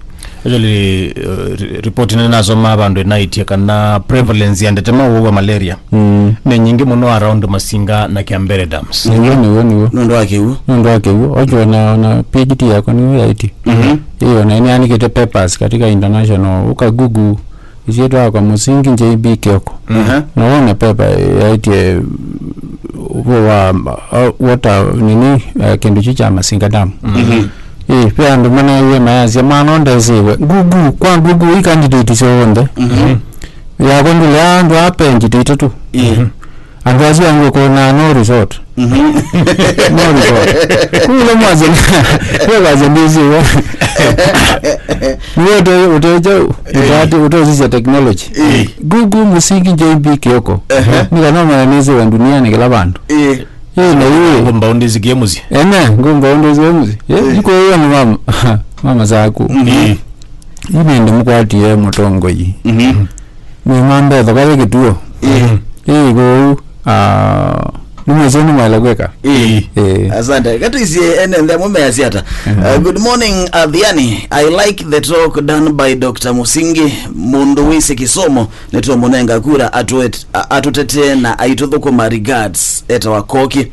Actually, uh, ri- report nene nasoma vandũ ĩnaĩtye kana prevalence ya ndetema ũwau wa malaria Mm. nĩ nyingĩ mũno around Masinga na Kiambere dams. Nĩw'o, nĩw'o, nĩw'o. Nũndũ wa kĩw'ũ. Nũndũ wa kĩw'ũ. Ocho na, na P H D yakwa nĩyo yaĩtye. Mhm. Ĩyo, na nĩanĩkĩte papers katika international. Ũka Google, isyĩtwa yakwa Mũsingi J B Kioko. Mhm. Na wona paper yaĩtye ũvoo wa, uh, water, nini, uh, kĩndũ kyu kya Masinga Dam. Mhm. Ĩ, ve andũ manaĩw'e mayasya, "Mwana ndesĩwe." Google, kwa Google, i candidate syonthe. Mhm. Yakwa ndũlea andũ a penji ta itatũ. Ĩ. Andũ asu angĩ ũkonaa no resort. Mhm. No resort. Kũla mwasya, we wasya ndĩsĩwe. Nĩ ũte-, ũteja, ũtati, ũtosisya technology. Ĩ. Google Mũsingi J B Kioko. Ehe. Nĩ kana ũmanye nĩsĩwe ndunianĩ kĩla vandũ. Ĩ. Ĩ, na ĩ. Ngũmba ũndĩsikie mũsyĩ. Ene, ngũmba ũndĩsikie mũsyĩ. Ĩ, ĩ. Iko ĩyo nĩ mama, mama zaku. Ĩ. Ĩ nĩndĩ mũkwatie mũtongoi. Mhm. Nĩ mambetho kave kĩtuo. Ĩ. Ĩ, kũu, ah, nĩ mwĩsĩ nĩ mwaĩle kwĩka. Ĩ. Ĩ. Asante. Katũisie ene nthĩ amwe measya ata. Mhm. Uh, good morning, Athiani. I like the talk done by Doctor Musingi. Mũndũ wĩsĩ kĩsomo, nĩtũmũnenga kura atũet-, a-, atũtetee na aitũthũkũma. Regards, etawa Koki.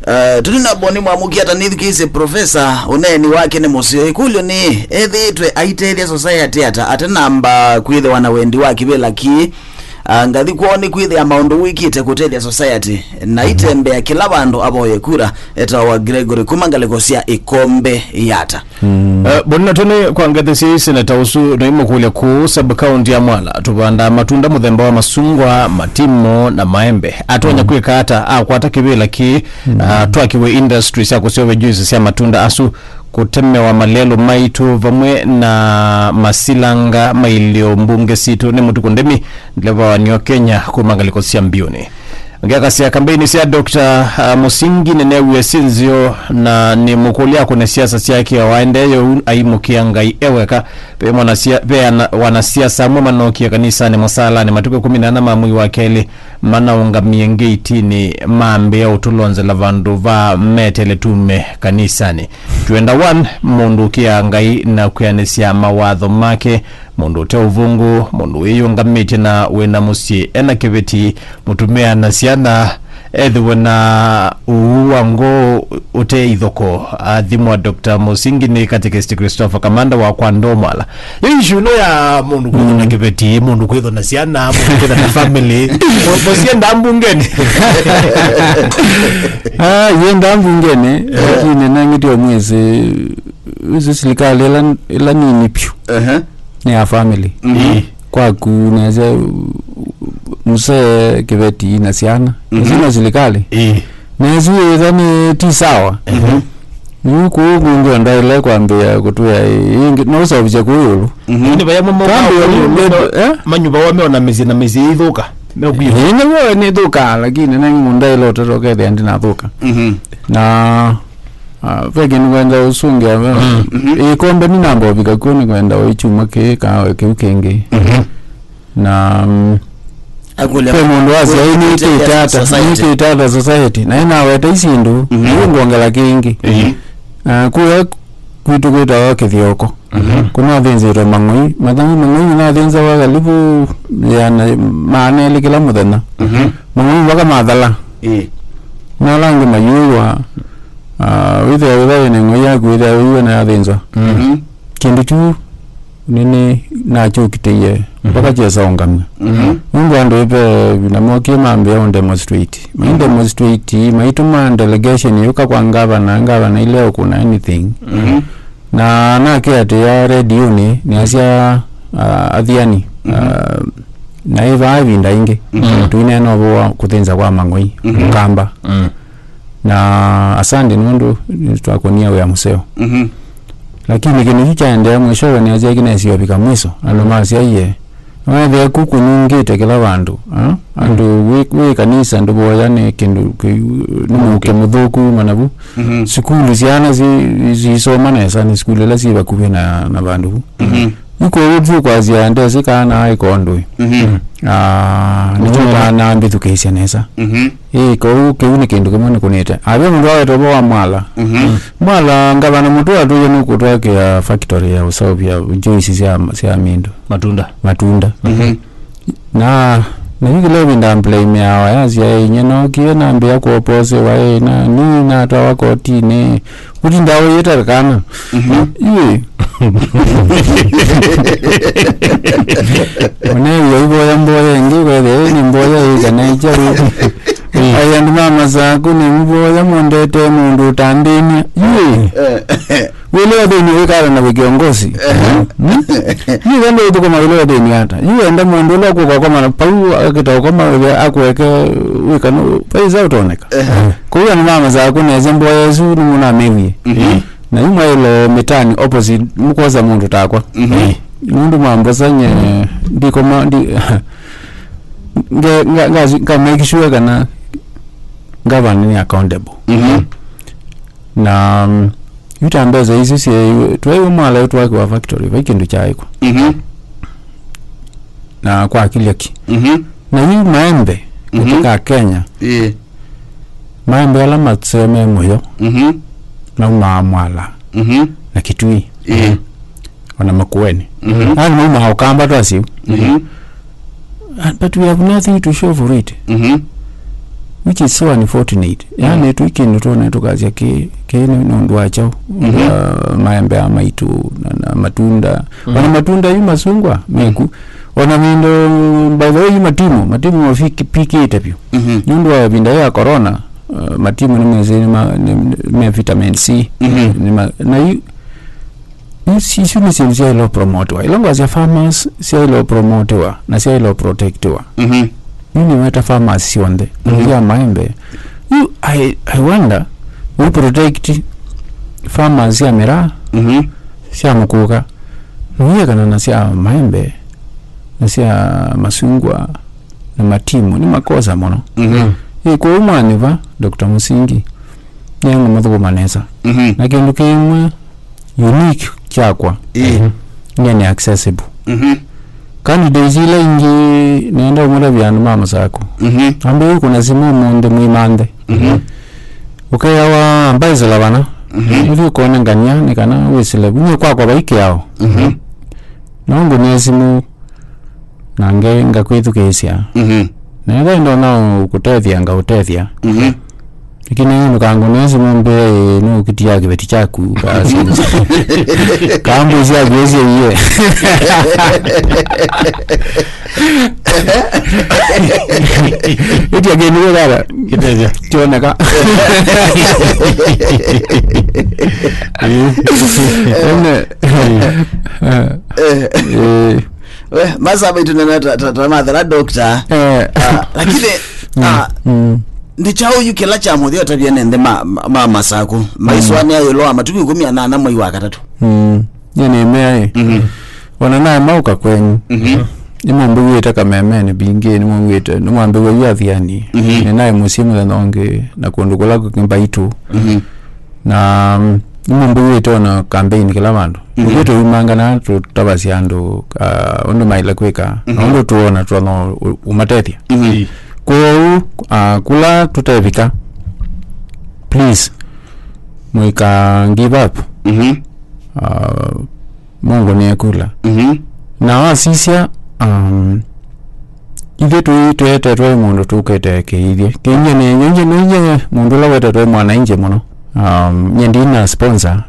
Uh, tũti na Boni Mwamuki ata nĩthukĩĩsye profesa, ũneeni wake nĩ mũseo. Ĩkũlyo nĩ, ethĩĩtwe aitethya society ata, atanamba kwĩthĩwa na wendi wa kĩvĩla kĩĩ? Uh, ngathi kwoo nĩ kwĩthĩa maũndũ wĩkĩte kũtethya society, na itembea kĩla vandũ avoye kura, etawa Gregory kuma ngalĩko sya Ĩkombe Yata. Mm. Eh, Boni na Tony, kwa ngethi syai seneta ũsu noimũkũlya kũũ sub-county ya Mwala, tũvandaa matunda mũthemba wa masungwa, matimo na maembe. Atonya kwĩka ata akwata kĩvĩla kĩĩ, ah, twakĩwe industry sya kũseũvya juice sya matunda asu, kũtemewa malelũ maitũ vamwe na masilanga mailyo mbunge sitũ? Nĩ Mũtuku Ndemi, ndeleva wa Neo Kenya kuma ngalĩko sya Mbiũnĩ. Ngĩakasya kambeini sya Doctor, uh, Mũsingi nĩneewie syĩ nzeo, na nĩmũkũlya akũne siasa syake o aendee ũu aimũkĩa Ngai e weka. Ve mwanasia-, ve ana-, wanasiasa amwe manookie kanisanĩ mũsaalanĩ matukũ ĩkũmi na ana ma mwei wa kelĩ, manaũngamie ngeitinĩ, mambĩĩa ũtũlonzela vandũ va metele tume kanisanĩ. Twenda one, mũndũ ũkĩaa Ngai na kwĩanĩsya mawatho make, mũndũ ũte ũvũngũ, mũndũ wĩyũngamĩtye na wĩna mũsyĩ ena kĩveti, mũtumĩa na syana, ethĩwe na ũuu wa ngoo ũte ithoko. Athimwa Doctor Mũsingi nĩ Catechist Christopher Kamanda wa kwa Ndomwala. Yĩ issue ĩno ya mũndũ kwĩthwa na kĩveti, mũndũ kwĩthwa na syana, mũndũ kwĩthwa na family, mũ-, mũsyenda mbungenĩ. Ah, yenda mbungenĩ, lakini nangĩtio mwĩsĩ, ĩsu silikalĩ ĩla, ĩla nini piũ. Ehe. Nĩ ya family. Mhm. Ĩĩ. Kwaku nesa, msee, kĩveti na syana. Mhm. Ĩsu no silikalĩ. Ĩĩ. Na ĩsu ĩtha nĩ ti sawa. Mhm. Yu kũu kũngĩ ndaĩle kwambĩa kũtwĩa ĩngĩ, no ũseũvĩsya kũu ĩũlũ. Mhm. Nĩ vaya mo-, mo-, Kwambĩa mo-, yu mo-, ndĩ-, eh? Manyũmba wa meona mĩsyĩ na mĩsyĩ ithũka. Mekwĩo. Ĩĩ, nĩw'o nĩthũkaa, lakini nĩ mũndũ ndaĩle ũtata ũkethĩa ndinathũka. Mhm. Na Ah, ve kĩndũ ngwenda ũsũngĩa ve. Mhm. Ĩkombe nĩ namba ũvika kw'o nĩ kwenda ũikyuma kĩĩ kana kĩu kĩngĩ. Mhm. Na, mm, Akũlya ve mũndũ wasya, "Ĩ, nĩkĩte ata, society. Nĩkĩte ata society?" Na ĩnaweta isyĩndũ, mhm, ĩu ngongela kĩngĩ. Mhm. Ah, kũya kwitũ kwĩtawa kĩthioko. Mhm. Kũnathĩnzĩtwe mang'oi. Mathamu mang'oi nĩnathĩnzawa kalivu yana maana elĩ kĩla mũthenya. Mhm. Mang'oi mpaka mathala. Ĩĩ. Na ala angĩ mayũwa, ah, wĩthĩa wĩtha wĩna ĩng'oi yaku, wĩthĩa wĩiwe na yathĩnzwa. Mhm. Kĩndũ kyu nĩnĩ nakyũkitĩie mpaka kyesa ũngamya. Mhm. Nũndũ andũ ĩve na mokie mambĩa ũndemonstrate. Maindemonstrate, maitũma delegation yũka kwa ngavana, ngavana ile ũkũna anything. Mhm. Na nake atĩa rediũnĩ, nĩasya, ah, Athiani, mhm, ah, na ĩvaa ĩvinda ĩngĩ, mhm, tũineena ũvoo wa kũthĩnza kwa mang'oi, mhm, mũkamba. Mm. Na asante nũndũ nĩtwakonia wĩa mũseo. Mhm. Lakini kĩndũ kyu kyaendea mwishowe nĩasya kĩnesi ovika mwiso. Andũ masya, "Iye, wethĩa ku kũnungĩte kĩla vandũ, ah? Andũ wĩ, wĩ kanisa ndũvoya nĩ kĩndũ kĩ-, nĩ mũuke mũthũku manavu." Mhm. Sukulu syana si-, siisoma nesa nĩ sukulu ila syĩ vakuvĩ na, na vandũ vu. Mhm. Kwoou tũkwasya ndesĩ kana aĩ kondũĩ. Mhm. Ah, nĩkyo. Nĩkyo. Tanambĩthukĩĩsya nesa. Mhm. Ĩĩ, kwoou kĩu nĩ kĩndũ kĩmwe nĩkũnĩte. Avya mũndũ aweta ũvoo wa Mwala. Mhm. Mwala, ngavana mũtũa atwĩie nũkũtwakĩa factory ya ũseũvya juice sya, sya mindu. Matunda. Matunda. Mhm. Na, na yu kĩla ĩvinda mblaimĩawa yasya, "Ĩĩ, nyie nookie nambĩa kũoposewa, ĩĩ, na nĩ natwawa kotinĩ." Kũtinda ũyĩta kana. Mhm. Ĩĩ. Ũneew'a ivoya mboya ĩngĩ, wethe ĩĩ nĩ mboya ĩĩ kana ĩkya ĩĩ. Ai andũ ma Masaku nĩ mboya mwendete mũndũ ũtambĩnĩa. Ĩĩ. Eh. Wĩlĩ wa thĩinĩ wĩkala na kiongozi. Ehe. Hmm? Yu wenda ũthũkũma wĩlĩ wa thĩinĩ ata? Yu wenda mũndũ ũla ũkũka ũkoma na pau akĩta ũkoma wĩve akweke wĩkano paisa ũtoneka. Ehe. Kũu andũ ma Masaku nesa mboya ĩsu nĩmũnamĩwie. Mhm. Na yu mwaĩlo mĩtani opposite mũkosa mũndũ takwa. Mhm. Nũndũ mwambosa nye ndikoma ndi nge nga nga nga make sure kana governor nĩ accountable. Mhm. Na, mm, yu ta mbesa isu syaiwe, twaiwe Mwala yu twakiwa factory, vai kĩndũ kyaĩkwa. Mhm. Na kwakilya ki. Mhm. Na yu maembe, mhm, katika Kenya. Ĩĩ. Maembe ala maseo me mũyo, mhm, maumaa Mwala, mhm, na Kitui. Ĩĩ. Ona Makueni. Mhm. Yaani maumaa Ũkamba twasiu. Mhm. And, but we have nothing to show for it. Mhm. Which is so unfortunate. Yaani, mhm, twi kĩndũ twona tũkasya kĩ, kĩ nĩ, nĩ ũndũ wa kyaũ. Mhm. Ũndũ wa maembe ya maitũ, na, na matunda. Mhm. Ona matunda yu masungwa, meku. Mhm. Ona mindo, by the way, yu matimu, matimu mapikĩte vyũ. Mhm. Nĩ ũndũ wa ĩvinda ya corona, uh, matimu nĩ mezi, nĩ ma, nĩ, nĩ me vitamin C. Mhm. Nĩ ma, na yu, ici, ici nĩ syĩndũ syaĩlwe promotiwa. Ĩla ngwasya farmers, syaĩlwe promotiwa, na syaĩlwe protectiwa. Mhm. Yu nĩweta farmers syonthe, mhm, ya maembe. Yu, I, I wonder, we protect farmers sya miraa, mhm, sya mũkũka, nũyekana na sya maembe, na sya masungwa, na matimu, nĩ makosa mũno. Mhm. Ĩ, kwoou mwanyuva, Doctor Musingi, nĩenga mathũkũma nesa. Mhm. Na kĩndũ kĩmwe unique kyakwa, ĩ, nyie nĩ accessible. Mhm. Candidates ila ingĩ, nenda ũmũtavya andũ ma Masaku. Mhm. Ambĩĩe kũna simũ ũmũnthĩ mwĩmanthe. Mhm. Ũkeawa mbaisela vana. Mhm. Ũthi ũkonengania nĩ kana wĩsĩle. Nyie kwakwa vai kĩao. Mhm. No ngũnĩe simũ, na nge ngakwĩthukĩĩsya. Mhm. Na ethĩwa ndonya kũtethya, ngaũtethya. Mhm. Lakini yu ndũkangũnĩe simũ mbee, nũkĩtia kĩveti kyaku, kasi. Kambu syaku ĩsyo iye. Ĩtia kĩndũ kĩkara. Kĩtethya. Kĩoneka. Ene. Eh. Eh. We, Masaku maitũ nene ta, ta, ta mathela doctor. Eh. Ah, lakini, mm, ah, mm, nĩ kyaũ yu kĩla kya mũthya ũtavya nĩ nthĩ ma, ma, ma Masaku? Mm. Maisũanĩa ĩũlũ wa matukũ ĩkũmi na nyanya mwei wa katatũ. Mm. Nyie nĩmea ĩ. Mhm. Ona naĩ maũka kwenyu. Mhm. Nĩmũmbĩw'ĩte kamemeni mbingĩ, nĩmũmbĩw'ĩte, nĩmwambĩw'a yu Athiani. Mhm. Nĩnaĩ mũsyĩ mũthenya ũngĩ, na kũndũ kũla kũngĩ mbaitũ. Mhm. Na, mm, nĩmũmbĩw'ĩte ona campaign kĩla vandũ. Mhm. Ũkwĩtũ umangana tũtavasya andũ, ah, ũndũ maĩle kwĩka, na, mhm, ũndũ tũona tũtonya ũ-, ũmatethya. Mhm. Kwoou, ah, kũla tũtevika, please, mũika give up. Mhm. Ah, Mungu nĩekũla. Mhm. Na wasisya, um, ithyĩ tũi twetetwe mũndũ tũkĩte kĩithye. Kĩnyie nĩ, nyie, nyie, nyie mũndũ ũla wetetwe mwananchi mũno. Um, nyie ndina sponsor.